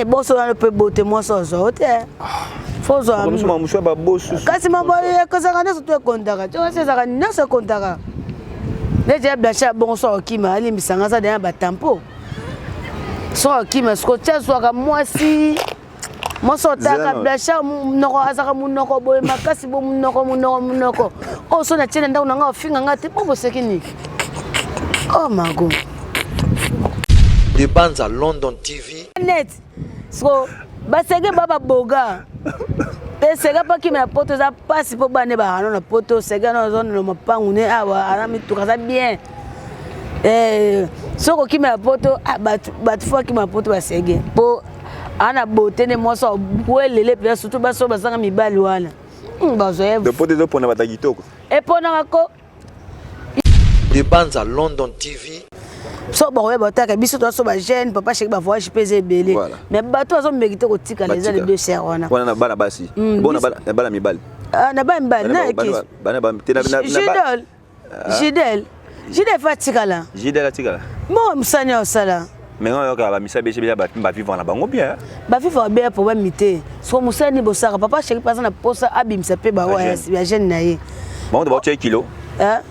E boso wana mpe bote mwasi ozwa yo te. Fo ozwa kasi ekozaka nyonso to ekontaka ti ezaka nyonso ekontaka neti ya Blanchard bongo. So akokima, alimbisanga, aza deya batampo. So akima siko tia azwaka mwasi, mwasi otaka Blanchard monoko, azalaka monoko boye makasi bo monoko, monoko, monoko oyo. So natie na ndako na nga, ofinga nga te. Bo boseki nini? Oh, Mago. De Banza London TV. Net siko baseke ba baboga te. Seka mpo akima na poto eza mpasi, mpo bana bakano na poto. Seka no azonela mapangu ne awa, aza mituka, aza bien. Soki okima ya poto, bato fo akima ya poto. Basege mpo ana bote nde mwasi abwelele mpenza, surtout basi oyo bazanga mibali wana. Bazwa ye. Poto ezopona bato ya kitoko. Eponaka ko. De Banza London TV. So bakoyeba otaka biso toza so bajeune papa chéri, bavoyage mpe eza ebele, mais bato bazomeki te kotikala, eza les deux sœurs wana. Wana na bana basi. Bon, na bana mibali. Na bana mibali na Jidel, Jidel, Jidel fa atikala. Jidel atikala. Bon, mosani osala. Mais nga oyoka bamisa bese bia bavivre na bango bien. Bavivre bien, problème te. Soko mosala nini bosaka? Papa chéri mpe aza na posa abimisa mpe bawa ya jeune na ye. Bango baotia kilo. Mais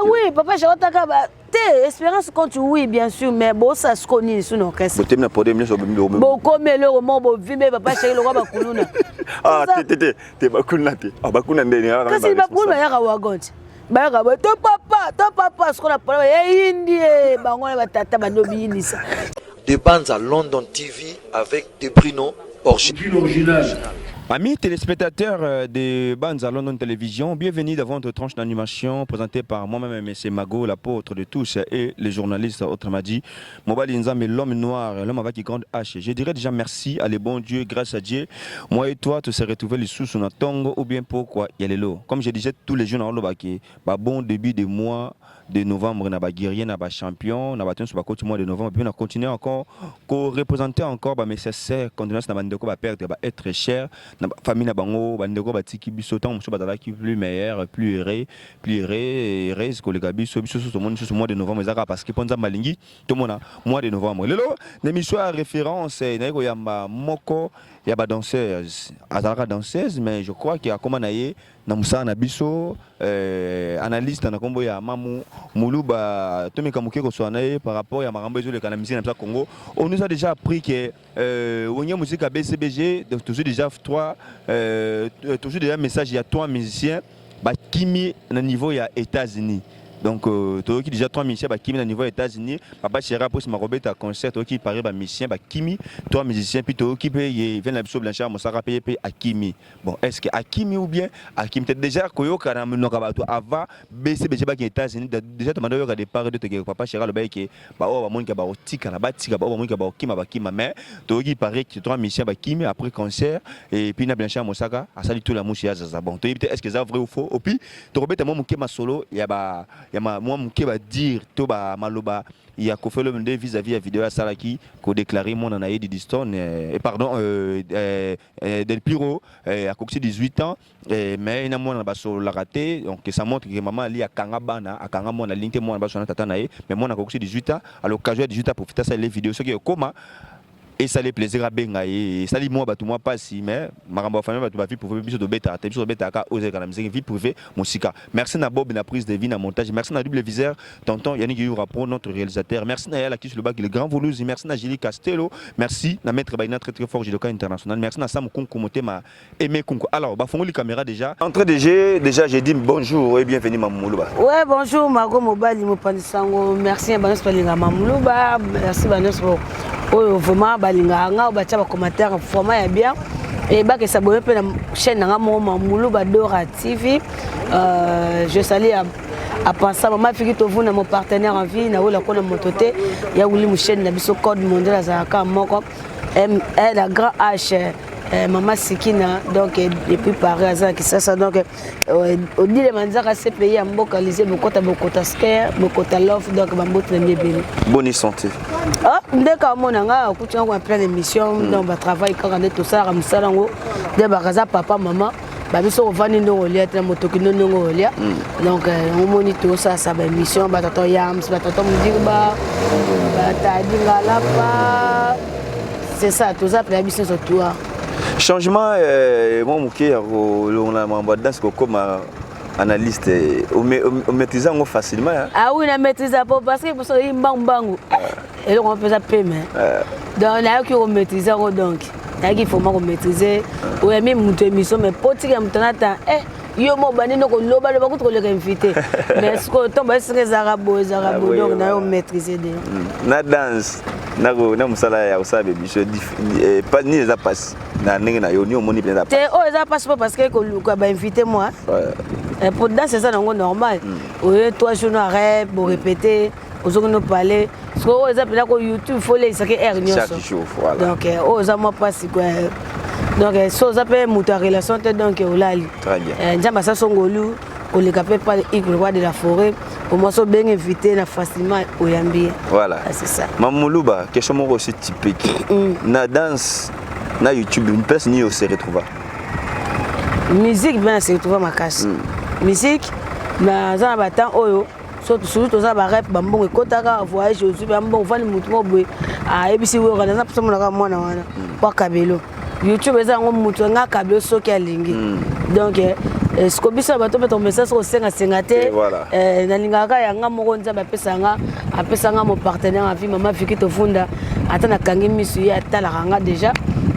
oui, papa chéri otaka te, espérance compte, oui, bien sûr, mais bosala siko nini su na orchestre? Botemi na podium nyonso. Bokomi eloko moko, bovimbe papa chéri lokwa bakuluna. Ah, te, te, te, te, bakuluna te. Ah, bakuluna ndeni? Kasi bakuluna bayaka wagon te, bayaka boye to papa, to papa. Siko na pona eyindi e bango na batata bando biyinisa. De Banza London TV avec De Bruno Original. Amis téléspectateurs de Banza London Télévision, bienvenue dans votre tranche d'animation présentée par moi-même, M. Mago, l'apôtre de tous et les journalistes, autrement dit, Mobali Nzambe, l'homme noir, l'homme avec grande H. Je dirais déjà merci à le bon Dieu, grâce à Dieu. Moi et toi, tu se retrouvé les sous sur tongo ou bien pourquoi il y a les lots. Comme je disais tous les jours dans le bah, bon début de mois de novembre, na ba guerrier, na ba champion, na ba sur ba mois de novembre, puis on a continué encore ko représenter encore ba nécessaire condoléances na bandeko ba perdre ba être cher na ba famille na bango, bandeko batiki biso tant mosusu bazalaki plus meilleur, plus heureux, plus heureux, heureuse koleka biso. Biso so tomoni susu mois de novembre, ezaka parce que mpo Nzambe alingi tomona mois de novembre. Lelo na émission ya référence, naye koyamba moko ya badanseuse. Azalaka danseuse, mais je crois ke akóma na ye na mosala na biso, analyste na nkombo ya Mamu Muluba. Tomeka moke koswana na ye par rapport ya makambo ezoleka na musique na biso ya Congo. On nous a déjà appris que Wenge Musique ya BCBG, donc toujours déjà trois, toujours déjà message ya trois musiciens bakimi na niveau ya États-Unis. Donc toyoki déjà trois musiciens bakimi na niveau ya États-Unis. Papa chéri aposi makobeta concert, toyoki pare bamusicien bakimi, trois musiciens. Puis toyoki mpe ye vient na biso Blanchard Mosaka mpe ye mpe akimi. Bon, est ce que akimi ou bien akimi te? Déjà koyoka na monoko ya bato avant BCBG baki États-Unis, déjà tomanda oyoka départ de toke. Papa chéri alobaki ke baoyo bamonika bakotikala batika, baoyo bamonika bakokima bakima. Mais toyoki pare que trois musiciens bakimi après concert et puis na Blanchard Mosaka asali tout la musi ya zaza. Bon, toyebi te est ce que eza vrai ou faux. Opi tokobeta mwa moke masolo ya ba ya mwa moke badire to bamaloba ya Koffi Olomide vis-à-vis ya video asalaki kodéclarer mwana na ye Didi Stone, pardon, Del Piro, akokisi 18 ans, mais na mwana basololaka te. Donc ça montre que mama ali akanga bana, akanga mwana, alingi te mwana baswana tata na ye. Mais mwana akokisi 18 ans, à l'occasion ya 18 ans profite asali vidéo. Soki ekoma esali plaisir, abenga ye. Esali mwa bato mwa mpasi, mais makambo ya famille, bato ba vie privée, biso tobetaka te. Biso tobetaka oyo ezalaka na musique, vie privée mosika. Merci na Bob na prise de vie, na montage. Merci na double viseur, tonton Yannick Yura pour notre réalisateur. Merci na Yala Kisulobaki, le grand Voulouse. Merci na Julie Castello. Merci na maître Baina, très très fort judoka international. Merci na Sam Kunku Motema Aimé Kunku. Alors bafongoli caméra déjà, entrée de jeu déjà. J'ai dit bonjour et bienvenue, Mamu Muluba. Ouais, bonjour Margot Mobali Mopandisango. Merci à banyonso balingaka Mamuluba. Merci banyonso oyo vraiment balingaka nga, oyo batia bacommentaire vraiment ya bien. Ebakisa boye mpe na chaîne na nga moko, Mamuluba Dora TV. Je salue à pensa mama Fiki Tovuna, mon partenaire en vie, naola kona moto te ya wuli muchaîne na biso code mondial, azalaka moko M la grand H, mama Sikina, donc depuis Paris aza na Kisasa. Donc Odile Manzaka, CPI ya mboka, lise Bokota, Bokota Sker, Bokota Love, donc bambote na mi ebele. Bonne santé. Ah, nde ka omona nga akuti yango en pleine émission. Donc batravail kaka nde tosalaka mosala yango nde bakaza papa mama babiso kovandi ndenge olia te na motoki ndo ndenge olia. Donc omoni tosalasa baémission, batato yams, batato modiriba, batadi ngalapa. C'est ça, toza mpenza biso nyonso toi. Changement mwa moke ya kolongola makambo ya danse, kokoma analyste, omaîtrise yango facilement, hein? Ah oui, na maîtrise po parce que poso oyi mbangu mbangu, eloko ngo mpenza peme. Donc nayoki komaîtrise yango, donc nayaki vraiment komaîtrise. Oyami moto émission, mais po tika moto nata yo mo obandi no kolobaloba kutu koleka invité, mais sikoyo ntongo bayesinga ezalaka boye, ezalaka boye, donc nayo maîtrise de. Na danse na mosala ya kosala bémission, nini eza mpasi na ndenge na yo? Ni omoni mpenza? Te, oyo eza mpasi mpo parce que koluka bainvité moi po danse eza nango normal, oye 3 jours no arrêt, borépété, ozoki no parler. Sikoyo oyo eza mpenza ko YouTube, faut oleisaki heure nyonso. Donc oyo eza mwa mpasi quoi. Donc so oza mpe moto ya relation te, donc olali. Nzambe asa so ngolu koleka mpe pa le roi de la forêt, au moins so obenge invité na facilement oyambi ye. Voilà. C'est ça. Mamuluba, question moko aussi typique: na danse na YouTube, une place nini ose retrouva? Musique mpe na se retrouva makasi. Musique naza na batemps oyo, surtout toza barep, bambongo ekɔtaka, voyage ozwi bambongo, ovandi, motu moko boye ayebisi wera naza mposa monaka mwana wana po akabelo. YouTube eza yango, motu anga akabelo soki alingi. Donc siko biso ya bato mpe tomesa soki osengasenga te. Nalingaka yanga moko, Nzambe apesanga, apesanga mo partenaire avi, mama Viki Tofunda. Ata nakangi miso, ye atalaka nga déjà.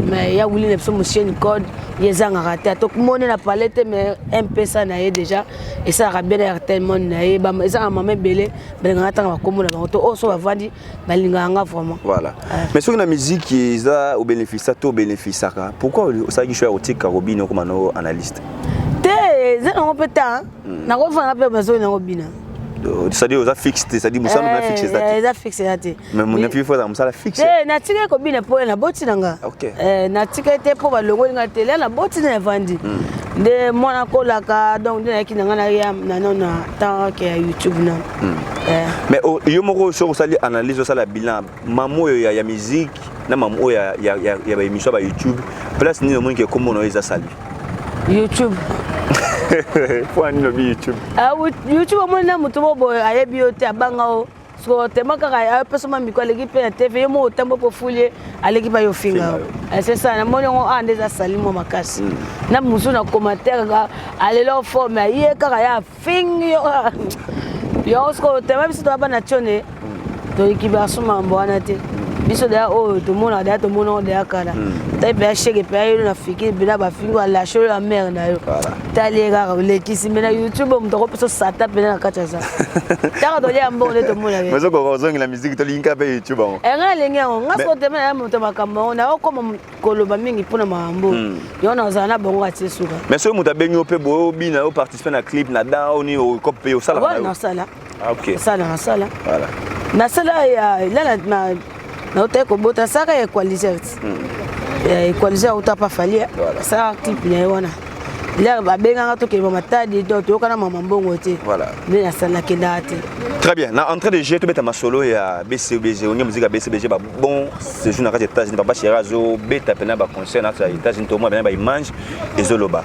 Mais ya wuli na biso mochaine code, ye ezangaka te. Atomoni na pale te, mais mpesa na ye déjà esalaka bien na Airtel Money na ye. Ezalaka mama ebele balingaka ntanga bakombo na bango to oyo so bavandi, balingaka nga vraiment. Voilà. Mais soki na musique eza obénéficia to obénéficiaka, pourquoi osalaki choix ya kotika kobina, okoma no analyste? Te, eza nango mpe ta nakofanda mpe bazoki nango bina. C'est-à-dire oza fixe te, c'est-à-dire mosala na fixe eza te? Eza fixe eza te. Mais mon fille, faut mosala fixe. Te, natikaki kobina mpo naboti na nga. Natikaki te mpo balongoli nga te. Lia naboti na evandi nde mwana akolaka, donc nde nayaki na nga naya nano na temps ke ya YouTube na. Mais yo moko soki osali analyse, osala bilan, mama oyo ya musique na mama oyo ya baémission ya bayoutube, place nini omoni ke kombo na oyo eza sali? YouTube. Po nini lobi YouTube? YouTube, omoni na motu mo boye ayebi yo te, abanga o siko tema kaka apesa ma miko, aleki mpe na TV, ye mo otambo mpo fuli ye, aleki mpe ayofinga. C'est ça, namoni yango awa nde eza sali mwa makasi na mosusu na commentaire kaka alelo forme aye kaka ya afingi yo yango. Siko tema biso toya bana tione, toliki baso mambo wana te. Biso deya oyo tomonaka deya, tomonaka deya kala tai mpe asheke mpe ayelo na fikiri mpena bafingi alashe oyo ya mare na yo, tali ye kaka olekisi. Me na YouTube, moto akopesa sata mpena na kati ya za taka tolia mbongo nde tomona. Ozokoka ozongela musique, tolingi mpe YouTube yango? Ngai nalingi yango. Ngai soko tema na moto makambo yango naokoma koloba mingi mpona makambo yango, nazala na bango atie suka. Mais soki moto abengi yo mpe boye, obina, oparticipe na clip na dan oni okope mpe osalaka? Nasala. Nasala, nasala. Nasala ya lala nautaki kobota, asalaka ya Equalizer ti Equalizer auta pa Fali, asalaka clip na ye wana. Lere babengaka tokende Matadi, donc toyokana mama mbongo te nde nasala, nakendaka te. Très bien. Na entrée de jeu, tobeta masolo ya BCBG, onge musique ya BCBG. Ba bon séjour na kati ya États-Unis, papa chéri azobeta pena baconcert na kati ya États-Unis, tomona pena baimage ezoloba.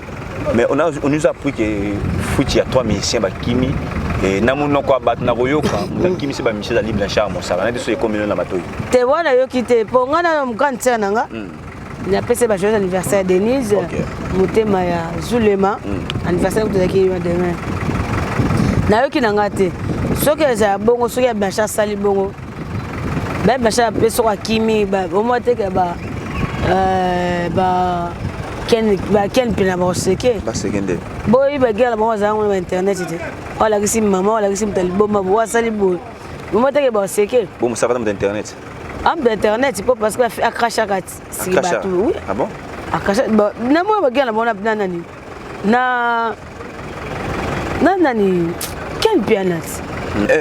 Mais on nous a appris que futi ya trois musiciens bakimi na monoko ya bato na koyoka, moto akimisi bamusicien ezali Blanchard Mosaka. Na biso ekomi na matoi. Te, wana yoki te, mpo ngai na grande sœur na nga napesi ba joyeux anniversaire Denise motema ya Zulema. Anniversaire kutu ezalaki yo demain. Nayoki na nga te. Soki ezala bongo, soki ya Blanchard asali bongo, ba Blanchard mpe soki akimi, omwa teke ba ba Ken mpe na bakoseke. Baseke nde. Boyi bagere na bango bazala ngo na bainternet te. Oyo alakisi mama, oyo alakisi moto aliboma boye, oyo asali boye, omwa teke baseke. Bo mosaka moto internet. Homme d'internet mpo parce que akrachaka siki bato, oui. Ah bon? Akracha namona bagere na bango na nani na nani, Ken Pianat.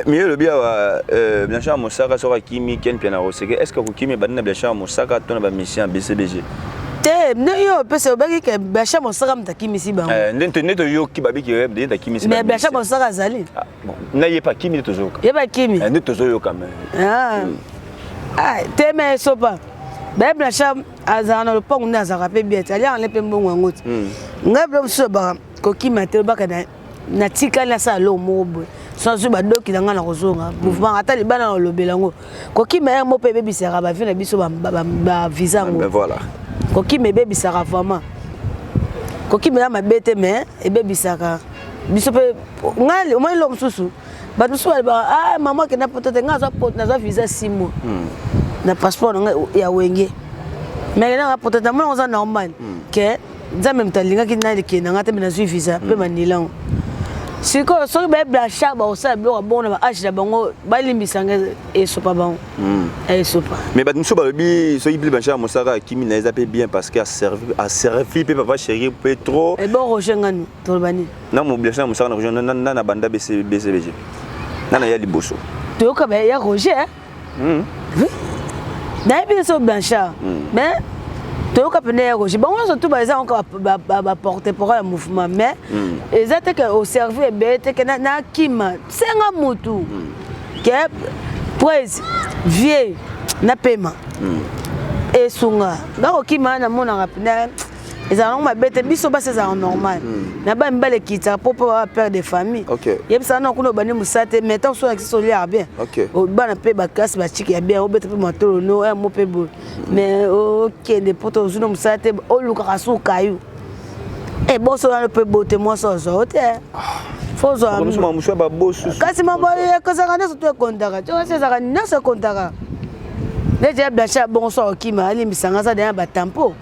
Mieux lobi awa, Blanchard Mosaka soki akimi, Ken Piana koseke. Est ce que kokimi ebandi na Blanchard Mosaka to na bamusicien ya BCBG? Te, nde yo opesa obaki ke Blanchard Mosaka moto akimisi bango. Nde toyoki babiki nde akimisi. Mais Blanchard Mosaka azali. Na ye pa akimi, nde tozoyoka. Ye bakimi. Nde tozoyoka, mais Te, mais esopa baye Blanchard azalaka na lopango nde azalaka mpe bien te, aliaka nde mpe mbongo yango te. Ngai bilo mosusu obaka kokima te, obaka natikali nasala eloko moko boye. So nazwi badoki na ngai na kozonga mouvement, ata libala na olobela yango. Kokima yango mpe ebebisaka bavie na biso, bavisa yango. Voilà. Kokima ebebisaka vraiment. Kokima ya mabe te, mais ebebisaka biso mpe. Ngai omoni eloko mosusu, bato mosusu balobaka: "Ah, mama akenda poto te." Ngai nazwa visa 6 mois na passeport na ngai ya Wenge, mais nanga poto te. Namoni oza normal ke Nzambe moto alingaki nalekende na ngai te, me nazwi visa mpe manilango. Sikoyo soki baye Blanchard bakosala biloko ya bongo na baage na bango, balimbisanga, esopa bango, esopa. Mais bato mosusu balobi soki Bill Blanchard mosaka akimi na eza mpe bien, parce que aservi mpe papa chéri mpe trop. Ebo Roger Nganu, toloba nini? Na mo Blanchard mosaka na Roger na na banda BCBG nana ya liboso. Toyoka ya Roger. Nayebi te so Blanchard, mais toyoka pene ya Roger. Bango nyonso tu baza kaka baporte parole ya mouvement, mais eza te ke oservi ebele te ke nakima. Senga mutu ke prise vie napema esunga bakokima. Namonaka pene ezala nango mabe te. Biso basi ezalaka normal na bana mibale ekitaka mpo baba père de famille. Yebisaka na kuna obandi mosala te, mais ntango so olakisi oliaka bien, bana mpe baklasse bachiki ya bien, obeta mpe matolo no mo mpe boye. Mais okende mpo tozwi no mosala te, olukaka su kayu e boso wana mpe bote mwasi ozwa o te, fo ozwa. Mosu ya babosu. Kasi ekozaka nyonso to ekontaka ti ezalaka nyonso ekontaka neti ya Blanchard bongo. So akokima, alimbisanga, aza deya batampo.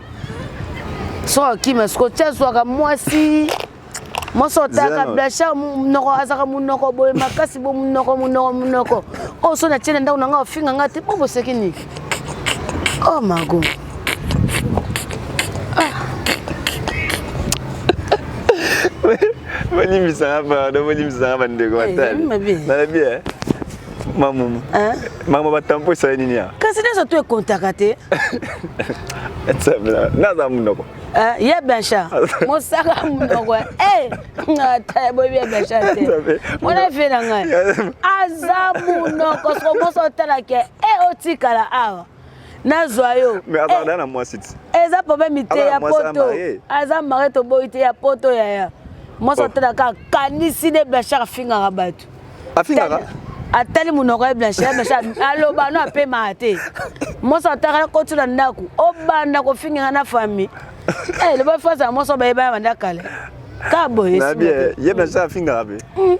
So akima siko tia azwaka mwasi, mwasi otaka Blanchard monoko, azalaka monoko boye makasi bo monoko monoko monoko oyo. So natie na ndako na ngai, ofinga ngai te. Bo boseki nini? Oh mago. Bolimbisanga, pardon, bolimbisanga bandeko batali. Nalobi mamumu, makambo batampo esali nini ya? Kasi nyonso to ekontaka te. Naza monoko. Ye Blanchard mosaka monoko ata boyebi ya Blanchard te. Mwana vie na ngai aza monoko. Soko moso otalake e otikala awa, nazwa yo. Na mwasi ti. Eza problème te ya poto, aza mare, toboyi te ya poto. Yaya mwasi otalaka, akanisi nde Blanchard afingaka bato. Afingaka. Atali monoko ya Blanchard. Blanchard aloba no apemaka te. Mwasi ataka koti na ndako, obanda kofingaka na famille. Loba fasi ya mwasi bayebana banda kala ka boye. Ye Blanchard afingaka mpe.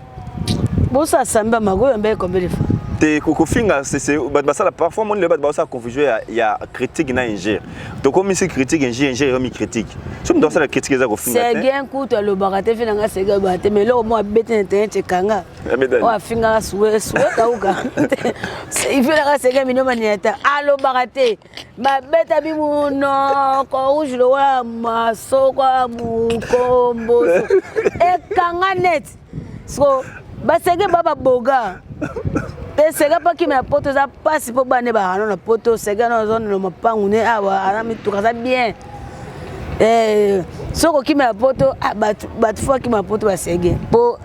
Bosa samba magoyo mbe combien de fois? Te, kofinga bato basala parfois. Moni lelo bato basala confusion ya critique na injure. Tokomisi critique injure, injure ekomi critique. So moto asala critique eza kofinga te. Seguin kutu alobaka te. Fe nanga Seguin alobaka te, mais eloko mo abeti na internet ekanga oyo afingaka suwe suwe kauka. Ife nanga Seguin minoma te, alobaka te. Babeta bi munoko rouge lokola masoko ya mokomboso, ekanga neti siko basege ba baboga te. Sega mpo akima ya poto eza mpasi, mpo bana bakano na poto. Sega na azonela mapangu ne awa, aza mituka, aza bien. Soki okima ya poto, bato fo akima ya poto. Basege mpo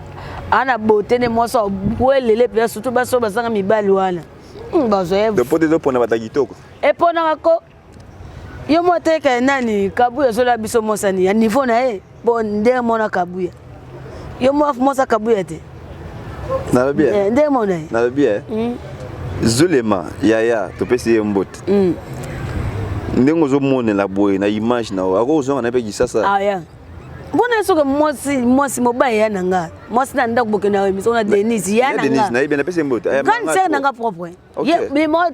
ana bote nde mwasi abwelele mpenza, surtout basi oyo bazanga mibali wana bazwa ye. Poto ezopona bato ya kitoko. Eponaka ko yo mo teka nani Kabuya azola biso mosani ya niveau na ye. Bo ndenge mona Kabuya, yo mosa Kabuya te. Nalobi. Ndenge mona ye. Nalobi Zulema yaya, topesi ye mbote. Ndenge ozomonela boye na image na yo, akozonga na mpe Kisasa. Aya mpona soki mwasi mwasi mobali ya na nga mwasi na ndako, bokende na émission na Denise ya na nga. Nayebi, napesi ye mbote. Grande sœur na nga propre.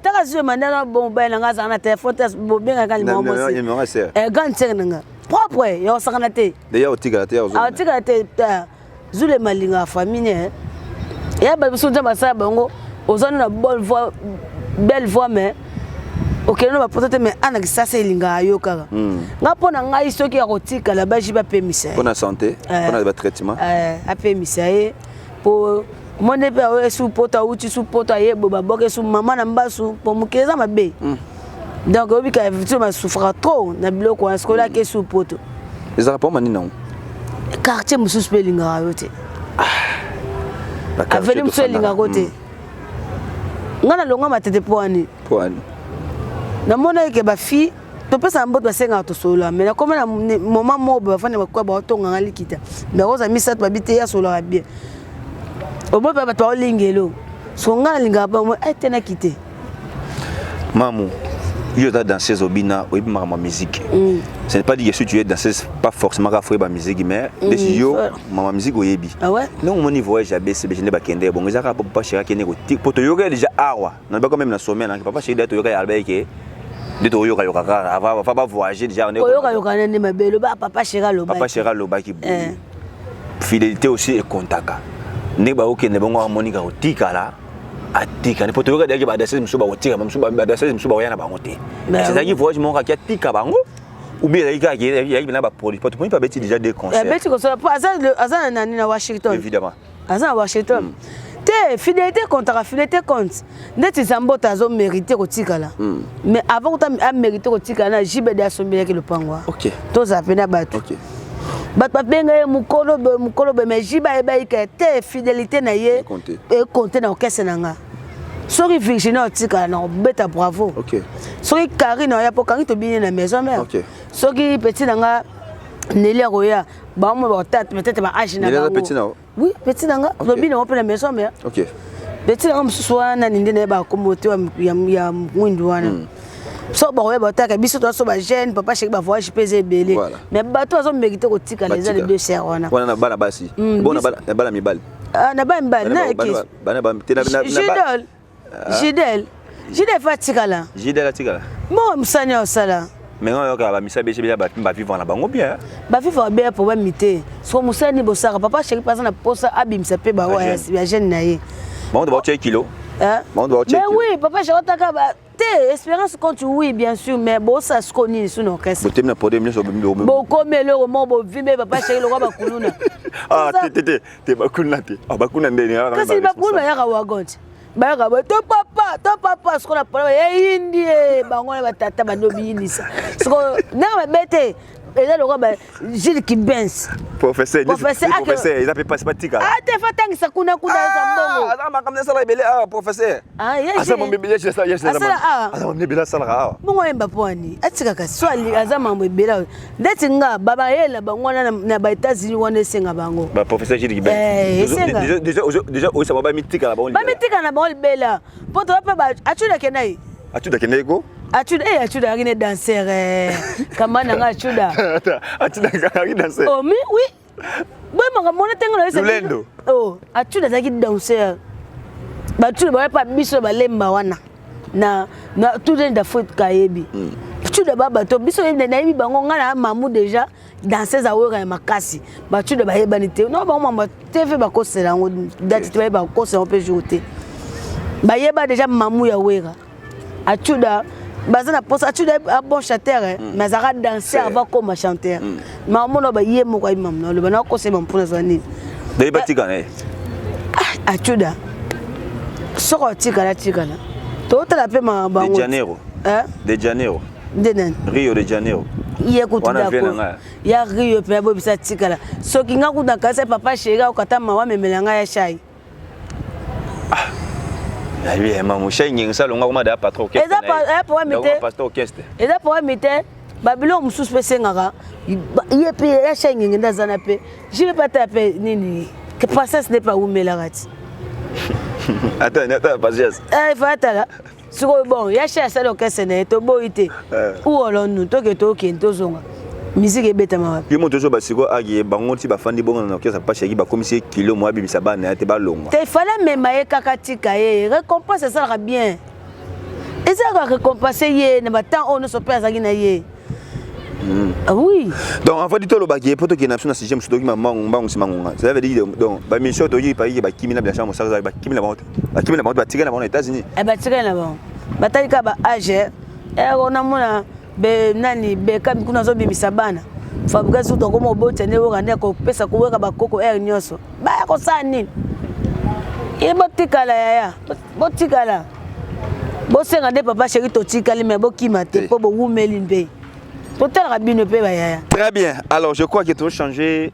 Taka Zulema nde na bon mobali na nga azala na telefone te, bobengaka nimero mwasi, grande sœur na nga propre ya kosakana te. Otikala te. Atikala te. Zulema alingaka famille ne ya bato biso. Nzambe asala bango, oza na bonne voix, belle voix, mais okende na bapoto te, mais ana Kisasa elingaka yo kaka. Nga mpo na ngai, soki ya kotikala, baji bapemisa ye. Mpo na santé, mpo na batraitement. Apemisa ye po monde mpe aoye su poto, awuti su poto, aye boye, baboke su mama na mbasu po mokili eza mabe. Donc oyebika biso basouffraka trop na biloko wana. Sikoyo ake su poto. Ezalaka mpo manini nango? Quartier mosusu mpe elingaka yo te, avenue mosusu elingaka te. Ngai nalongwa Matete mpo wani. Mpo wani. Namonaki ke bafille topesaka mbote, basengaka tosolola, mais nakoma na moment moko boye, bafandi bakoya, baotonganga likita, mais oza misato babi te, ya sololaka bien. Oboyi mpe bato baolingelo so ngai nalingaka bango ete naki te. Mamu, yo oza danseuse, obina, oyebi makambo ya musique. Ce n'est pas dit que si tu es danseuse, pas forcément kaka faut oyeba musique, mais ndeti yo mama musique oyebi. Ah ouais? Ndenge omoni voyage ya BCBG nde bakende bongo, eza kaka papa chéri akende koti po toyoka déjà awa na bako même na sommet na papa chéri, toyoka ya alba eke nde toyokayoka kaka avant bavoyage déjà. Koyokayoka nde mabe, eloba papa chéri alobaki. Papa chéri alobaki boye, fidélité aussi ekontaka. Ndenge bakokende bongo, amonika kotikala, atikani, po toyoka daki badanseuse mosusu bakotika, badanseuse mosusu bakoya na bango te. Ezalaki voyage moko kaki atika bango ou bien ezalaki kaka yaki na baproduit? Po tomoni babeti déjà deux concerts. Abeti concert po aza na nani, na Washington. Évidemment. Aza na Washington te. Fidélité comptaka, fidélité compte. Ndeti Zambota azomérite kotikala, mais avant kuta amérite kotikala, na JB de asombelaki lopango. Tozala mpe na bato. Bato babenga ye mokolo boye, mokolo boye, mais JB ayebaki te fidélité na ye ecompte na orchestre na nga. Soki Virginie otikala, na kobeta bravo. Soki Karine oya, mpo Karine tobini na maison mère. Soki petit na nga Neli akoya, bango bakotata peut-être baage na bango. Oui, petit na nga tobini yango mpe na maison mère. Petit na nga mosusu wana nani nde nayebaka kombo te, ya mwindu wana. So bakoyeba otaka biso toza so bajeune papa chéri, bavoyage mpe eza ebele, mais bato bazomérite kotikala eza les deux sœurs wana. Wana na bana basi, bon, na bana mibali. Na bana mibali na Jidel, Jidel, Jidel fa atikala. Jidel atikala. Bongo mosani osala. Mais nga yoka bamisa bese bela bavivre na bango bien. Bavivre bien po bami te. Soko mosala nini bosaka? Papa chéri mpe aza na posa abimisa mpe bawa ya jeune na ye. Bango to baotia kilo. Mais oui, papa chéri otaka te, espérance compte, oui, bien sûr, mais bosala siko nini su na orchestre? Botemi na podium nyonso. Bokomi eloko moko, bovimbe papa chéri lokwa bakuluna. Ah, te, te, te, te, bakuluna te. Ah, bakuluna ndeni? Kasi bakuluna bayaka wagon te, bayaka boye: "To papa, to papa." Siko na pona eyindi ye bango na batata bandi obiyindisa. Siko ndenge mabe te, eza lokola Gilles Kibens. Professeur, professeur, eza mpe pasi batikala. Ah te, fatangisa kuna kuna, eza mbongo. Aza makambo esala ebele awa, professeur. Aza mambo ebele, asala awa. Aza mambo ebele asalaka awa. Bongo oyemba mpo ani atikaka so aza mambo ebele. Ndeti nga babayela bango wana na baÉtats-Unis wana, esenga bango. Baprofesseur Gilles Kibens déjà oyesama bamitikala bango. Bamitikala na bango libela, mpo toza mpe Acuda akenda ye. Acuda akendeki ko. Acuda, eh, Acuda azalaki ne danser kamba na nga Acuda. Acuda azalaki danser? Oh, mi oui, boye makambo wana ntengo na Lulendo. Oh, Acuda azalaki danser. Bacuda baye pa biso balemba wana na tout jeune d'Afrique kayebi Cuda ba bato biso nayebi bango. Nga na mamu déjà danseuse awera ya makasi. Bacuda bayebani te no bango mambo TV bakosela yango date te, bayeba bakosela yango mpe jour te. Bayeba déjà mamu ya Wera. Acuda baza na posa. Acuda a bon chanteur, mais azalaka danser avant koma chanteur. Makamona baye moko ayebi mamu na oloba nakosema mpona azwa nini. Daye batika na ye. Acuda soko atikala, atikala, totala mpe bango. De Janeiro, de Janeiro. Nde nani? Rio de Janeiro. Ye kutu dako ya Rio mpe aboyebisa atikala. Soki nga kutu nakasi papa chéri akokata mawa amemela ngai ya shai. Mama Shai Ngengisa alonga koma da patron orchestre. Eza problème te. Pasteur orchestre. Eza problème te. Babiloko mosusu mpe esengaka ye mpe ya Shai Ngenge nde aza na mpe jibe mpe ata mpe nini, patience nde mpe awumelaka ti. Ata ata patience. Fa atala sikoyo. Bon, ya Shai asali orchestre na ye, toboyi te. Ou olonu toke, tokende, tozonga, musique ebetama wapi? Yo moto ozoba sikoyo aki bango ti bafandi bongo na orchestre pasi yaki bakomisi ye kilo mo abimisa bana ya te balongwa. Te, fale amema ye kaka, tika ye. Récompense esalaka bien, ezalaka récompense ye na batemps oyo nyonso mpe azalaki na ye. Oui. Donc en fait tolobaki ye mpo tokende na biso na sujet mosusu, toki mbangu mbangu nsima ngonga. Ça veut dire donc bamission toki payiki bakimi na Blanchard Mosaka, bakimi na bango te, bakimi na bango te, batikali na bango na États-Unis. Batikali na bango, batali kaka baage ero namona be nani Bekami kuna azobimisa bana. Fabrikas kutu akoma obota nde woka nde akopesa koweka bakoko aire nyonso baya kosala nini ye. Botikala yaya, botikala, bosenga nde papa chéri totikali, me bokima te mpo bowumeli mpe totalaka bino mpe bayaya. Très bien. Alors je crois que to changer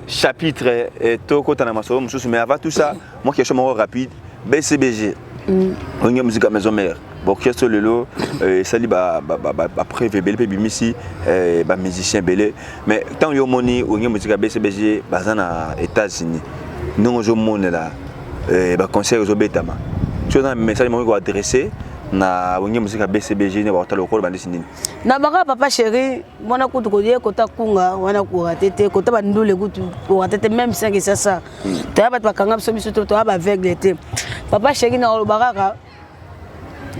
chapitre et tokota na masolo mosusu, mais avant tout ça, moi, question moko rapide. BCBG, Wenge Musique Maison Mère, baorchestre lelo esali bapreuve ebele mpe ebimisi bamusicien ebele, mais ntango yo omoni Wenge Musique ya BCBG baza na États-Unis, ndenge ozomonela Baconcert ezobetama. Soki oza na message moko koadresse na Wenge Musica BCBG, ne bakotala lokolo bandisi nini? Na baka papa chéri wana kutu koye kota kunga wana korate te, kota bandule kutu korate te, même 5 sasa. Toya bato bakanga biso biso te, toya baaveugle te. Papa chéri, na oloba kaka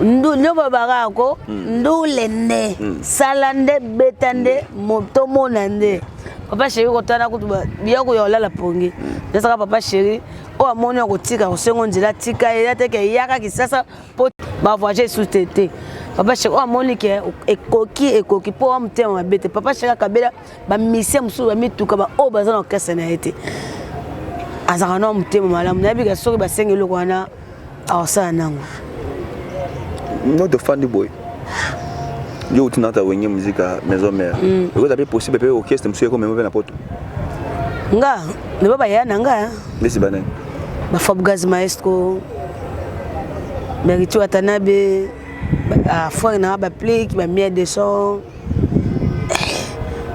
nde balobaka ko ndule nde sala nde beta nde tomona nde papa chéri kotana kutu biloko ya olala pongi. Nazaka papa chéri oyo amoni ya kotika kosengo nzela, tika ye ya teke eyaka Kisasa mpo bavoyage esusu te te. Papa chéri oyo amoni ke ekoki, ekoki mpo wa motema mabe te. Papa chéri akabela bamisie mosusu bamituka, baoyo baza na orchestre na ye te. Azalaka na motema malamu. Nayebi ke soki basengi eloko wana, akosala nango. No, tofandi boye, yo uti nata Wenge Musica Maison Mère, ekozala mpe possible mpe orchestre mosusu ekomema mpe na Poto? Nga neba baya na nga. Ndesi banani? Bafabgaz, maestro Meriti Watanabe, frère nanga, baplike bamia de son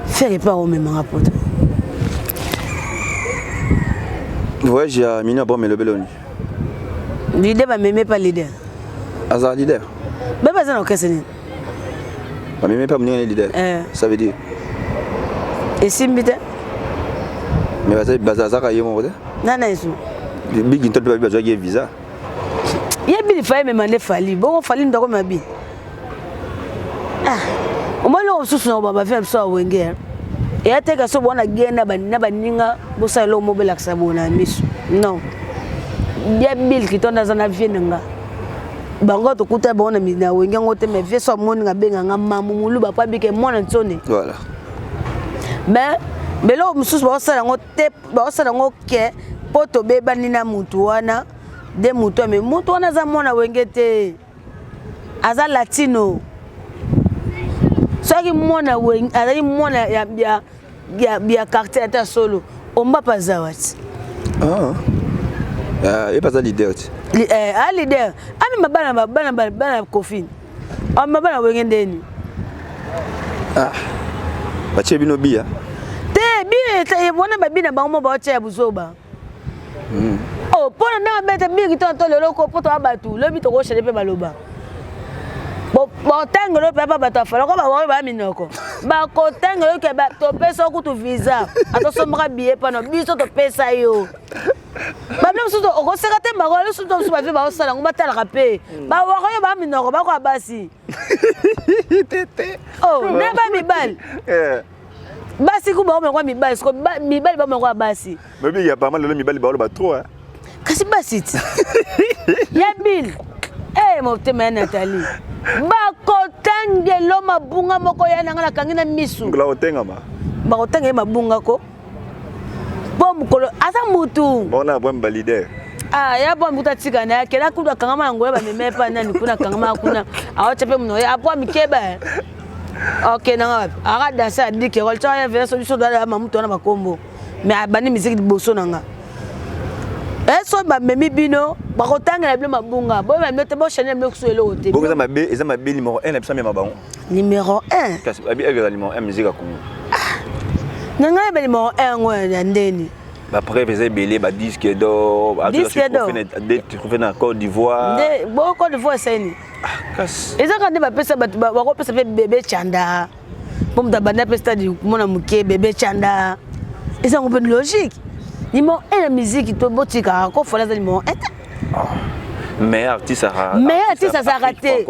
frère epe akomemanga Poto. Voyage ya Mino Abraham elobeli oni? Leader bameme pa leader. Azala leader? Be baza na orchestre nini? Bameme mpe moninga ne leader. Ça veut dire? Esimbi te. Mais bazalaka ye moko te. Nana esu. Bigi nto mpe babi bazwaki ye visa. Ye bili fa emema nde Fally bongo, Fally ndako mabi. Omoni eloko mosusu na bavi na biso ya Wenge eya teka so bona ge na baninga bosala eloko mo belakisa boye na miso. Non, ya Bill Kitonda aza na vie na nga, bango tokuta bango na Wenge yango te. Mais vie so amoni nga, abenga nga mamu moluba po abike mwana ntsone. Voilà. Mais beloko mosusu baosala yango te, baosala yango ke mpo tobebani na mutu wana de mutu ame mutu wana aza mwana Wenge te, aza latino. Soki mwana Wenge azali mwana ya quartier ata solo ombapa aza wati. Ah. Ye mpe aza leader ti. A leader amema bana bana bana Kofi, amema bana Wenge ndeni. Ah. Batie bino biya. Te, bi wana babi na bango mo baotia ya buzoba. Oh, mpona ndenge abete biki to lelo ko mpo toya bato lobi tokoshele mpe baloba botangelo mpe apa bato afala ko bawayo baya minoko bakotangelo ke topesa kutu visa, atosombaka billet pano biso topesa yo. Babilo mosusu okoseka te, bango mosusu mosusu bavi baosala yango, batalaka mpe bawaka oyo baya minoko bakoya basi. Oh, nde ba mibali basi ku bango moko mibali siko mibali bango moko ya basi. Babi ya apparemment lelo mibali baoloba trop, hein. Kasi basi ti ya Bill eh motema ya Nathalie bakotangelo mabunga moko ya nanga nakangi na misu. Ngula otengama. Bakotanga ye mabunga ko mpo mokolo aza mutu. Bona bwami ba leader. Ah, ya bo mutu atika na ye akenda kudu, akangama yango ya bamema ye pa nani kuna, akangama kuna, aotya mpe monoko apo amikeba okendanga wapi, aka danse adike kolitya ya veso biso dala mamutu wana bakombo. Mais abandi miziki liboso na nga. Eso bamemi bino, bakotangela bino mabunga, boyeba bino te, bochange bino kusu eloko te. Bongo eza mabe, eza mabe numéro 1 na biso amema bango. Numéro 1? Kasi babi eza numéro 1 musique ya Congo. Na ngai yeba numéro 1 yango ya ndeni? Bapreuve eza ebele, badisque d'or. Disque d'or. Trophée na Côte d'Ivoire. Nde bo Côte d'Ivoire esali kasi. Eza kaka nde bapesa bato, bakopesa mpe bebe Chanda mpo moto abanda mpe stade mona moke bebe Chanda, eza yango mpe logique. Numéro 1 na musique to botikaka kofola, aza numéro 1 te. Meilleur artiste. Meilleur artiste azalaka te,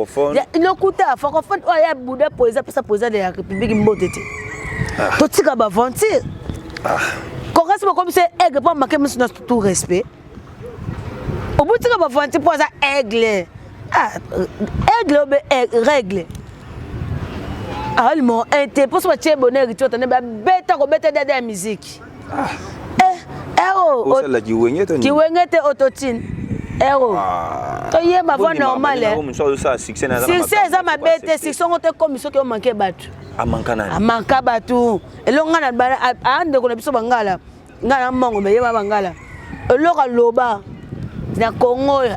lokuta. Francophone oyo aya buda poésie, apesa poésie de la République mbote te. Totika baventure kokasi, bakomisa aigle mpo make miso na tout respect. Obotika baventure mpo aza aigle. Aigle obe règle aza numéro 1 te, mposo batie bonheur ti otande babeta kobeta dada ya musique. Ero osala kiwenge to? Kiwenge te, autotune ero toyeba voix normale. Succès eza mabe te, succès ngo te komi soki omanke bato. Amanka nani? Amanka bato eloko nga na andeko na biso bangala, nga na mongo meyeba bangala eloko aloba na Kongo oyo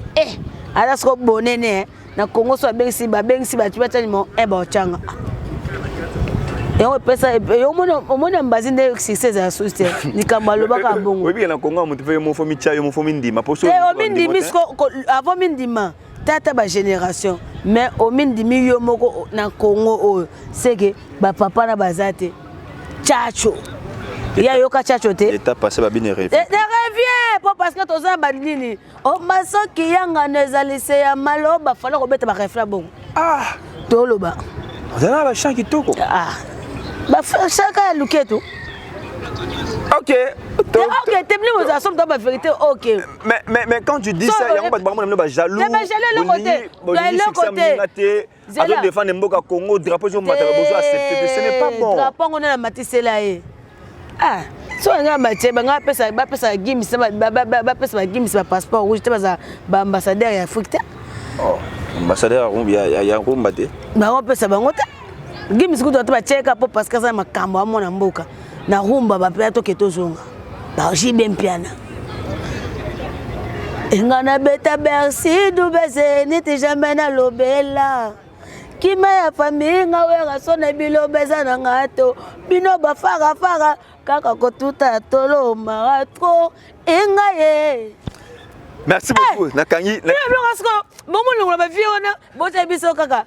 aza soko bonene na Kongo. So babengisi, babengisi bato batya numéro 1, baotyanga. Yango epesa omoni ambazi nde succès ezala susu te. Likambo alobaka bongo. Oyebi na Congo moto mpe mofo mitya yo mofo mindima po te omindimi siko avant mindima tata ba génération mais omindimi yo moko na Congo oyo seke ba papa na baza te. Chacho ya yoka chacho te. État passé ba bine revient. Revient po parce que toza ba nini Oma soki yangano ezali se ya maloba fala kobeta ba refrain bongo. Ah, toloba. Ozala ba chant kitoko. Ah. Ba chant ya luketu. Ok. Ok, t'es venu aux assumes dans ma vérité, ok. Mais quand tu dis ça, il y a pas de jaloux. T'es pas jaloux, le côté. Le côté. Azo défendre mboka Congo, drapeau zo matala bozo accepter, ce n'est pas bon. Drapeau on a matisela ye. Ah, so nga batie ba nga pesa ba pesa gims ba ba ba pesa ba gims ba passeport rouge te baza ba ambassadeur ya Afrique te. Oh, ambassadeur ya ya ya rumba te. Ba pesa bango te. Gims kutu ata batie ka po parce que ça makambo amona mboka. Na rumba ba pe toke tozonga. Ba JB Mpiana. Enga na beta Bercy dubeze niti jamais na lobela. Kima ya famille nga wera sona biloba eza na nga to bino bafarafara kaka kotuta tolo mara trop enga ye. Merci beaucoup. Nakangi. Biloko siko bomolongola ba vie wana botya biso kaka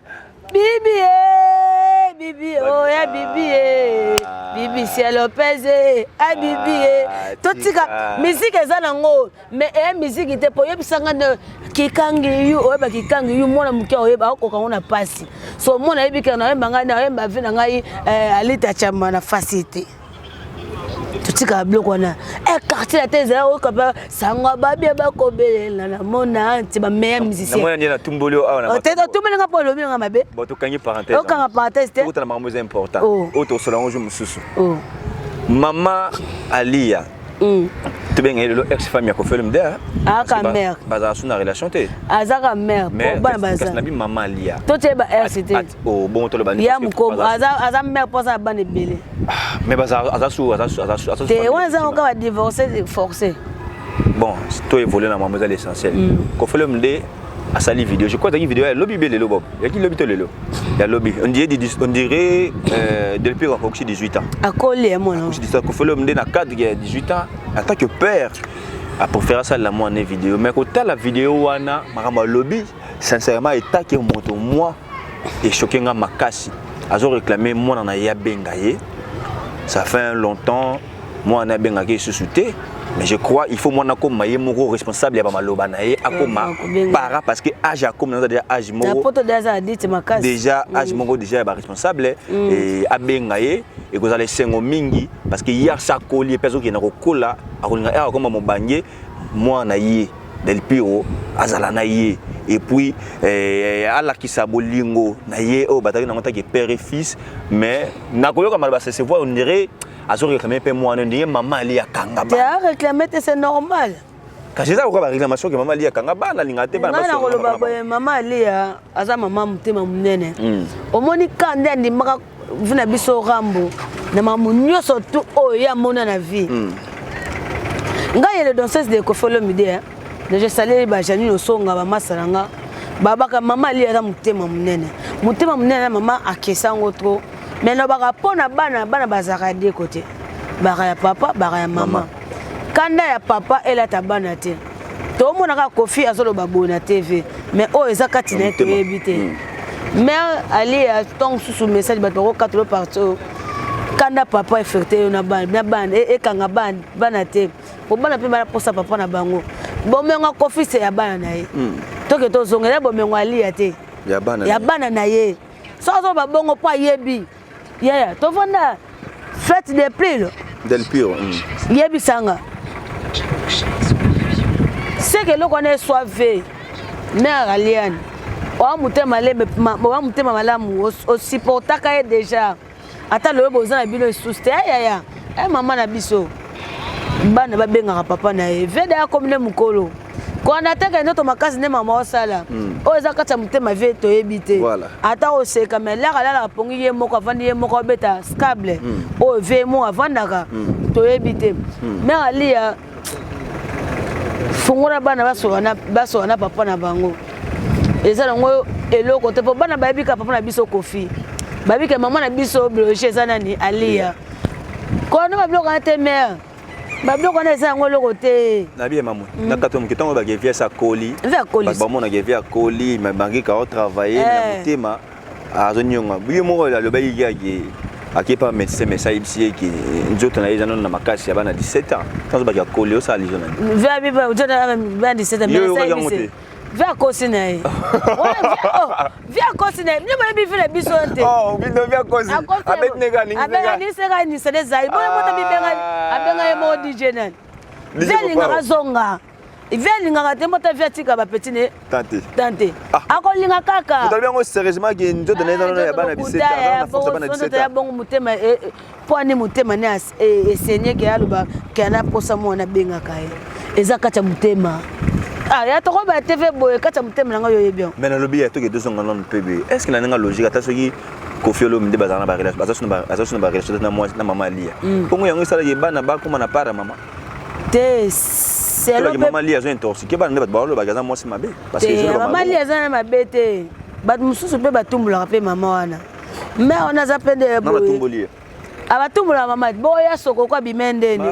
bibi e bibi o ya bibi e bibi sia Lopez e a bibi e totika musique eza nango mais eya musique te po oyebisanga nde kikangi yu oyeba kikangi yu mwana moke oyeba akokoka ngo na pasi so mwana ayebi kaka nayemba ngai nayemba vi na ngai alita chamba na fasi te totikaka biloko wana quartier na te ezala oyoka mpe sango babia bakobelela na mona nti bameya musicien te totumbeli nga mpo olobi nga mabe tokangi parenthèse okanga parenthèse te okutana makambo eza important oyo tokosola yango jour mosusu mama Alia tobenga ye lelo ex femme ya Koffi Olomide aka mère bazala su na relation te azaka mère po bana baza na bi mama Alia totie ba ex te oh bon toloba ya mokomo aza mère po aza na bana ebele mais baza aza su aza su aza su aza te wana eza kaka ba divorce forcé bon to évoluer na maman eza l'essentiel Koffi Olomide asali vidéo je crois ezalaki vidéo ya lobi be lelo bob yaki lobi to lelo ya lobi on dirait on dirait depuis akoki 18 ans akoli ya mwana akoki 18 ans Koffi Olomide na cadre ya 18 ans en tant que père a préféré asala mwana vidéo mais kotala vidéo wana makambo alobi sincèrement etake moto moi echoqué nga makasi azo réclamer mwana na ye abenga ye ça fait longtemps mwana abengaki lisusu te mais je crois il faut mwana akoma ye moko responsable ya bamaloba na ye akoma para parce que âge akoma naza déjà âge moko déjà âge moko déjà ya baresponsable abenga ye ekozala esengo mingi parce que ye asakoli ye mpe azokende kokola akolinga ere akoma mobange mwana ye Del Piro azala na ye et puis alakisa bolingo na ye oyo bazalaki nango taki père et fils mais nakoyoka maloba se voit on dirait azo réclamer mpe mwana ndenge mama Ali akanga bana réclamer te c'est normal kasi eza koka baréclamation ke mama Ali akanga bana alinga te bana nakoloba boye mama Ali aza mama motema monene omoni ka nde andimaka vi na biso Rambo na makambo nyonso tu oyo ye amona na vie ngai ye le danseuse de Koffi Olomide je salue ba Janine Osonga bamasa na nga babaka mama Ali aza motema monene motema monene na mama akesa yango trop mais nalobaka mpo na bana bana bazalaka ya deux côté baka ya papa baka ya mama kanda ya papa elata bana te tomonaka Koffi azoloba boye na TV mais oyo eza kati na ye toyebi te mais Ali ya ntongo mosusu message bato bakokatolo parti oyo kanda papa efekte yo na bana ekanga bana te po bana mpe bana posa papa na bango bomengo Koffi se ya bana na ye toke tozongela bomengo Alia te ya bana na ye so azoloba bongo mpo ayebi yaya tovanda fête de prix Del Piro yebisanga seke eloko wana eswave mare Aliane oa motema lembe oa motema malamu osupportaka ye déjà ata loyo boza na bino lisusu te ayaya e mama na biso bana babengaka papa na ye vede akomi nde mokolo kona teke nzoto makasi nde mama osala oyo eza kati ya motema vie toyebi te ata oseka me laka lalaka pongi ye moko avandi ye moko abeta scable oyo vie moko avandaka toyebi te mare Alia fungola bana basoka na papa na bango eza nango eloko te po bana bayebi ka papa na biso Koffi Babike mama na biso biologie eza nani? Alia. Kono babiloko wana te mare. Babiloko wana eza yango eloko te. Nabi ya mamwe. Na kato moke ntango bake vies akoli. Vies akoli. Bato bamonaka vies akoli, mais bangi ka travailler na motema azonyonga. Ye moko alobaki kaka ake pa médecin, médecin ayebisi ye ke nzoto na ye eza nano na makasi ya bana 17 ans. Ntango baki akoli osala lizo na ye. Vies abi ba nzoto na bana 17 ans. Yo oyokaki yango te. Vies akosi na ye. Vies akosi na ye. Bino boyebi vie na biso te. Oh, bino vies akosi. Abeti neka alingi neka. Alingi neka alingi ezali. Boye moto abibenga abenga ye moko DJ nani. Vies alingaka zonga. Vies alingaka te moto vies atika ba petit ne. Tante. Tante. Akolinga kaka. Moto alobi yango sérieusement ke nzoto na ye eza ya bana 17 ans, na force ya bana 17 ans. Ya bongo motema mpo ani motema ne esenye ke aloba ke ana posa mwana abengaka ye. Eza kati ya motema. Ah, ya tokoba TV boye kati ya motema na ngai oyebi yango. Mais nalobi ya toke tozonga nanu mpe boye. Est ce que na ndenge logique ata soki Koffi Olomide bazala na ba relation, baza so na ba relation na mwasi na mama Alia. Bongo yango esalaki bana bakoma na part ya mama. Te, selo pe mama Alia azo intoxiquer bana nde bato balobaka aza mwasi mabe. Parce que mama Alia aza na mabe te. Bato mosusu mpe batumbolaka mpe mama wana. Mais wana aza mpe nde boye. Batumboli ye. Abatumbolaka mama boya sokoko abime ndeni.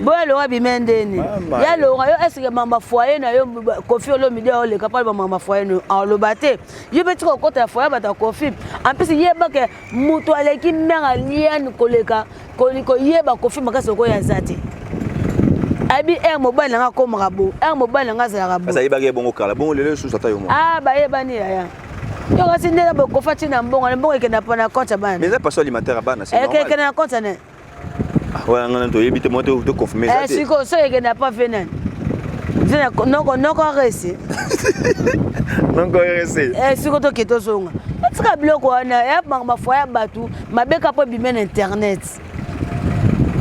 Boya longa abime ndeni. Ya longa yo est-ce que mama foyer na yo Koffi Olomide oleka pa ba mama foyer no aloba te. Yo mpe tika kokota ya foyer bato ya Koffi. En plus yeba ke moto aleki mère Aliane koleka koyeba Koffi makasi okoya aza te. Ayebi air mobali nanga akomaka bo, air mobali nanga azalaka bo. Kasi ayebaki ye bongo kala, bongo lelo lisusu ata yo moko. Ah bayebani yaya. Yo kasi nde na Koffi atina mbongo, na mbongo ekenda pa na compte ya bana. Mais eza passion alimentaire ya bana, c'est normal. Ekenda na compte ya nani? Wana ngana toyebi te, moi to confirmer eza te. Sikoyo soki ekenda pa ve nani? Ve na noko noko resi. Noko resi. Sikoyo toke tozonga. Batika biloko wana ya makambo ya ya bato mabeka mpo ebime na internet.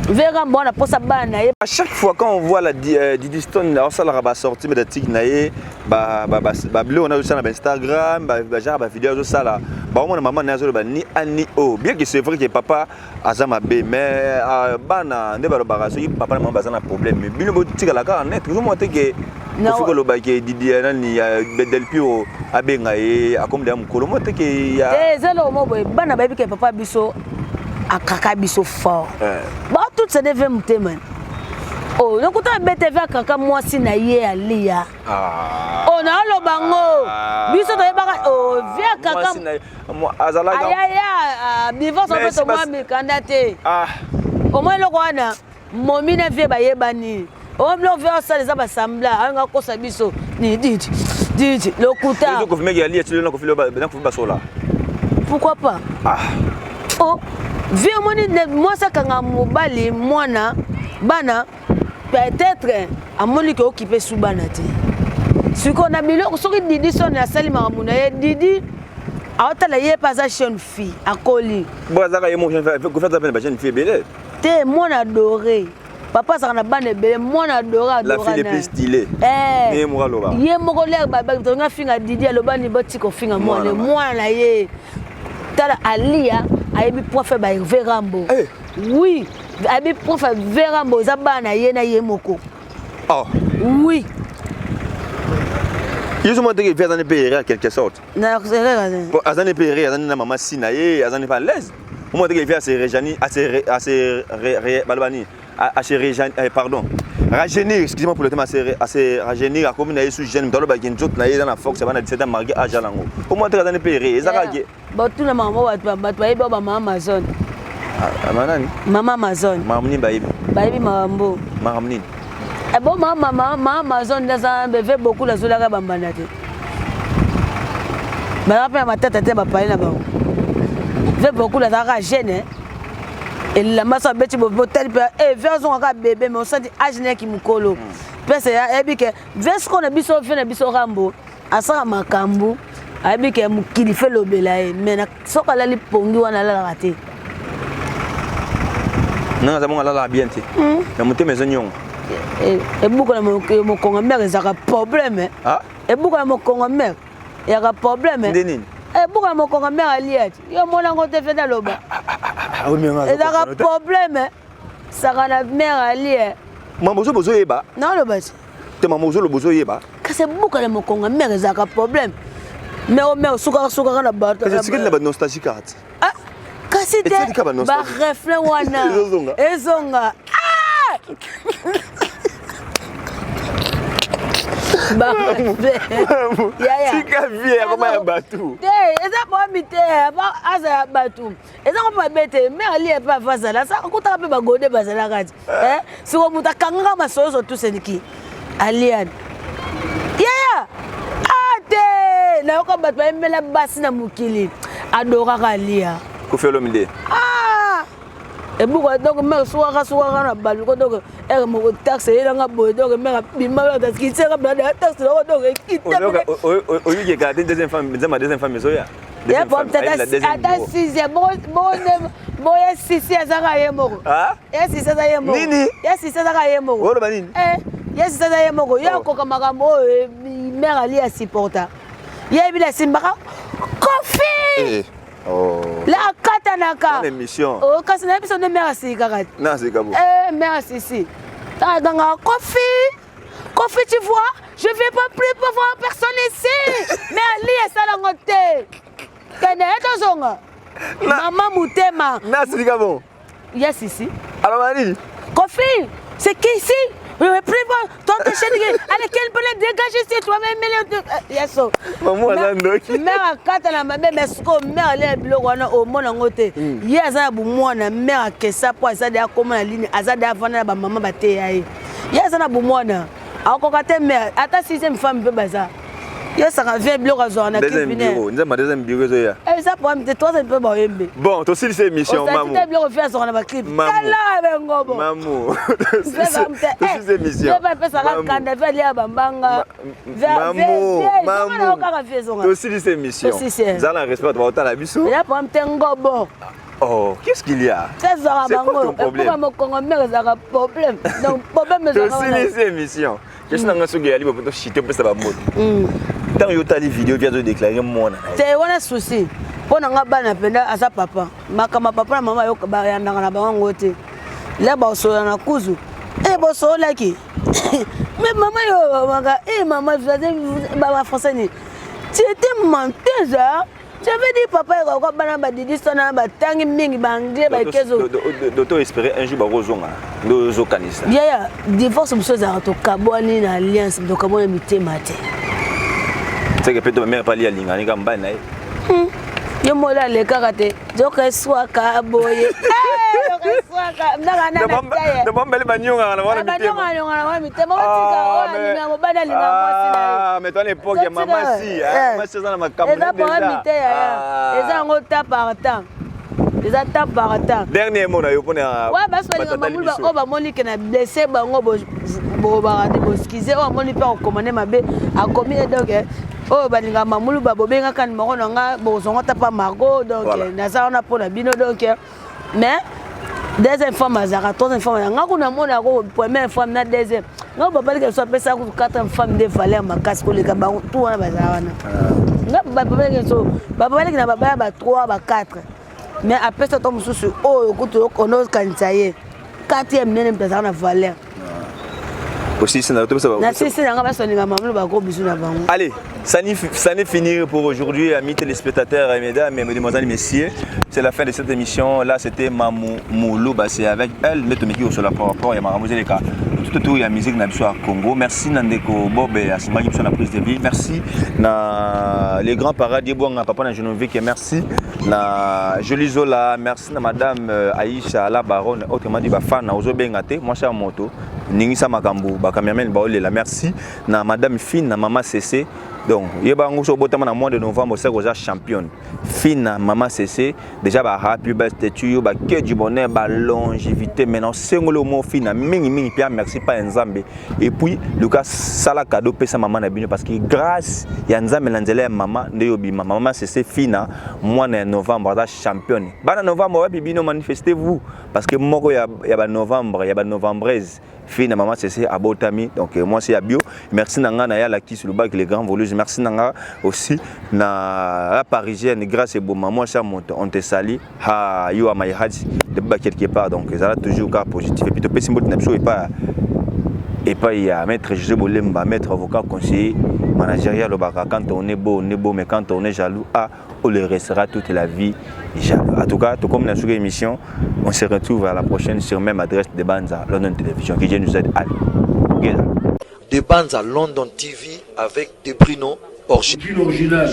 Vera mbona posa bana na ye. À chaque fois quand on voit la Didi Stone aosalaka ba sortie médiatique na ye, ba ba ba ba biloko na azosala na ba Instagram, ba ba genre ba vidéo azosala, baomona mama na ye azoloba ni A ni O. Bien que c'est vrai que papa aza mabe, mais bana nde balobaka soki papa na mama baza na problème, mais bino botikala kaka net. Ozomona te ke Kofi koloba ke Didi nani Del Piro abenga ye akomi deya mokolo mo te ke ya te eza eloko moko boye bana bayebi ke papa biso akaka biso fort. Batutisa nde ve motema. Oh, lokuta BTV akaka mwasi na ye Alia. Oh, naoloba ngo. Biso toyebaka oh, vie akaka azalaka ayaya divorce mpe tomwa mikanda te. Omoi eloko wana momi na vie bayebani. Oyo biloko vie osala eza basambla alinga kokosa biso ni didi didi lokuta. Ezo confirmer ke Alia tilo na Koffi na Koffi basola. Pourquoi pas? Oh, vie omoni mwasi akanga mobali mwana bana peut-être amoni ke okipe su bana te. Sikoyo na biloko soki Didi soni asali makambo na ye Didi aotala ye mpe aza jeune fille akoli. Bo azaka ye mo jeune fille, Koffi aza pe na ba jeune fille ebele. Te mwana adoré. Papa azalaka na bana ebele, mwana adoré adoré. La fille le plus stylée. Ye moko aloba. Ye moko lere batonga finga Didi aloba ni botika kofinga mwana mwana na ye. Tala Alia ayebi prof ba Hervé Rambo. Oui, ayebi prof Hervé Rambo eza bana ye na ye moko. Oh. Oui. Yesu moko teke vie azani pe erreur en quelque sorte. Na erreur azani. Bon, azani pe erreur, azani na mama si na ye, azani pas à l'aise. Moi teke vie ase rejani, ase ase baloba nini? Ase rejani, pardon. Rajeunir, excusez-moi pour le terme, ase rajeunir akomi na ye sous jeune, mtalo ba kinzoto na ye na force bana 17 ans marqué âge lango. Au moins teke azani pe erreur, ezaka ke batuna mama bato bato bayebi ba mama Amazon. Mama nani? Mama Amazon. Mama nini bayebi? Bayebi makambo. Makambo nini? Bon mama mama Amazon ndaza beve beaucoup nazolaka bambanda te. Bazalaka mpe na matata te bapale na bango. Ve beaucoup nazalaka jeune. Elamba so abeti botali mpe ve azongaka bébé mais osati âge na yaki mokolo. Pese ayebi ke ve sikoyo na biso ve na biso Rambo asala makambo ayebi ke mokili fe lobela ye mais soki alali pongi wana alalaka te. Nanga aza bongo alalaka bien te. Na motema eza nyongo. Ebuka na mokongo mare ezalaka problème. Ebuka na mokongo mare ezalaka problème. Nde nini? Ebuka na mokongo mare alia ti. Yo mona ngo te fe naloba. Ezalaka problème. Saka na mare alia. Mama bozo bozo yeba. Naloba ti. Te mama bozo bozo yeba. Kasi ebuka na mokongo mare ezalaka problème. Mare mare sukaka sukaka na bato. Kasi sikeli na ba nostalgie kati. Kasi te bareflet wana ezonga. Ah! Tika vie akoma ya bato te, eza problème te. Aza ya bato, eza ngo mabe te. Me alie mpe ava azala akutaka mpe bagode bazalaka ti eh. Siko moto akangaka masolo so tuseniki aliane yaya a te. Nayoka bato bayembela basi na mokili, adoraka alia. Koffi Olomide. Ah! Ebuka donc mare sukaka sukaka na baluko, donc ere moko taxe eyelanga boye, donc mare abima kitisaka blada taxe nako, donc ekita. Oyokeka te deuxième femme, nzambe deuxième femme ezoya. Ata sixième boye, sisi azaka ye moko, ye sisi aza ye moko. Nini? Ye sisi azaka ye moko. Oloba nini? Ye sisi aza ye moko, ye akoka makambo oyo mare ali asupporta, ye yebi asimbaka Koffi. La akatanaka kasi nayebi biso nde mare asilikaka te. Mare asisi agangaka Koffi, Koffi, tu vois, je vais pas plus voir personne ici. Mais ali esalango te, kende ye tozonga mama motema. Nasilika bon. Yes, ici. Alors nini? Koffi, c'est qui ici? Oui, plus toi, ta chaîne, allez, quel bonheur, dégage ici, toi-même, yes. Maman aza ndoki. Mare akata na mabe, mais sikoyo mare alia biloko wana, omona yango te. Ye aza na bomwana, mare akesa mpo aza de akóma na ligne, aza de avanda na bamama bateya ye. Ye aza na bomwana, akoka te. Mare ata sixième femme mpe baza, yo saka vie biloko azwaka na Nzambe deuxième bureau ezoya. Eza problème te, troisième mpe bayembe. Bon, tosilisa émission, mamu. Te biloko vie azwaka na baclip, tala bengobo. Mamu, tosilisa émission. Apesaka kanda vie, alia bambanga. Mamu, mamu, kaka vie ezonga. Tosilisa émission, zala na respect, baotala biso. Eza problème te, ngobo. Oh, qu'est-ce qu'il y a? Ezwaka bango epuka mokongo, mare ezalaka problème, donc problème. Tosilisa émission. Question nanga, soki eyali bopo toshite, opesa bamoto ntango yo otali video vi azodéclare mwana na ye. Te, wana souci mpo na nga, bana mpenza aza papa, makambo ya papa na mama bayandaka na bango yango te. La baosolola na kuzu e bosololaki, mais mama yo maka e mama bafrançais nini, tu étais menteuse, hein? Je veux dire, papa ekoka bana badidi sana batangi mingi baanglais bakezo. Doto espérer un jour bakozonga nde ozokanisa. Yaya, divorce mosusu ezalaka tokabwani na alliance, tokabwani na mitema te. Seke mpe to bamere pali alingani kaka mobali na ye. Yo molo alekaka te, joka eswaka boye, joka eswaka. Bambali banyongaka na wana. Banyongaka na wana mitema, otika oyo alinga mobali, alinga mwasi na ye. Mais toi, l'époque ya mama si mama si aza na makambo. Eza problème te yaya, eza yango temps par temps, eza temps par temps. Dernier mot na yo mpona wa basi balinga mamulu oyo bamoni ke na blesse bango, bobaka te, boskize oyo amoni mpe akokomande mabe akomi ye. Donc oyo balingaka mamulu, babobengaka numero na nga, bozongo ta pa Margot. Donc naza wana mpona bino. Donc mais deuxième femme azalaka, troisième femme nga kuna monako, première femme na deuxième nga babalika biso apesaka kutu quatrième femme nde valeur makasi koleka bango tu wana bazala wana. Nga babaliki biso, babaliki na babaya ba 3 ba 4, mais apesa to mosusu oyo kutu onokanisa ye quatrième nene, moto azalaka na valeur. Aussi na sisi nanga basolinga mamulu bako bisu na bango. Allez, ça n'est fini pour aujourd'hui, amis téléspectateurs, mesdames, mesdemoiselles, messieurs. C'est la fin de cette émission. Là, c'était Mamou Moulouba. C'est avec elle, mais Tomiki sur la par rapport, il y a Maramou Zeleka. Tout autour, il y a musique na biso à Congo. Merci Nandeko Bob et Asimaki sur la prise de vie. Merci na les grands paradis Bouanga, papa na Geneviève, merci na Jolie Zola, merci na madame Aïcha la baronne, autrement dit bafana ozo bengate, moi c'est moto. Ningisa makambo, ba cameraman baolela. Merci na madame Fine, na mama CC. Donc yeba yango, so obotama na mois de novembre, osaki oza championne. Fina mama CC déjà, ba happy birthday to you, ba que du bonheur, ba longévité. Maintenant sengoli omo fina mingi mingi pia merci pa Nzambe. Et puis luka sala cadeau, pesa mama na bino, parce que grâce ya Nzambe na nzela ya mama nde yo bima. Mama CC Fina, mwana ya novembre aza championne. Bana novembre wapi bino? Manifestez-vous, parce que moko ya ba novembre, ya ba novembraise, fille na mama CC abotami. Donc moi c'est ya bio. Merci na nga na ya Lakis Lubaki, les grands voleuse. Merci na nga aussi na la parisienne Grâce Eboma, moi ça monte, on te salue. Ha, you are my heart de quelque part. Donc ezala toujours cas positif. Et puis topesi mbote na biso epa epai ya maître José Bolemba, maître avocat conseiller. Manager alobaka: quand on est beau, on est beau, mais quand on est jaloux, ah, on le restera toute la vie jaloux. En tout cas, tout comme dans cette émission, on se retrouve à la prochaine sur même adresse de Banza London Télévision. Que Dieu nous aide. Allez. De Banza London TV avec De Brino original.